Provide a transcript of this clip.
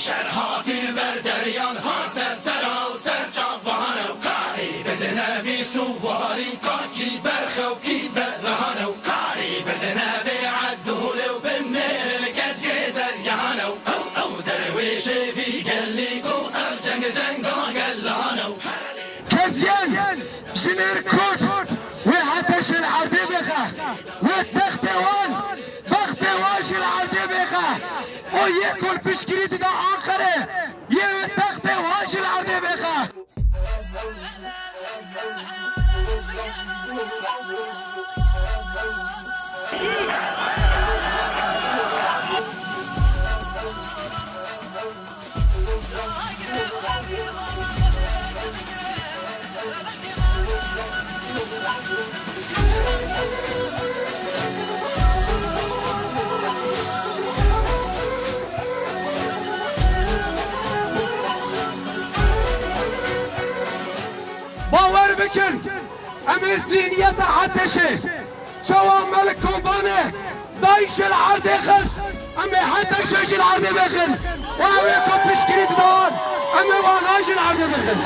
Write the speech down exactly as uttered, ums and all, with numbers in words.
Şer hatî ber deryan, ha ser sera û ser çavan ew. Karî bidine vî suwarî, ka kî berxew kî berhan ew. Karî bidine vê edûlê û binêrin keziyê zeryan ew. Ew, ew derwêşê vî gelî ku ev ceng cenga gelan ew. Keziyên jinên Kurd wê Heteşê li erdê bêxe, wê textê wan, bextê wan jî li erdê bêxe. O yê ku li piştgirî dida Anqerê, yê wê textê wan jî li erdê bêxe. Bawer bikin, em ê zîhniyeta Heteşê, çawa Melik Kobanê DAIŞê li erdê xist, em ê Heteşê jî li erdê bixin. Û ew ê ku piştgirî dida wan, em ê wana jî li erdê bixin.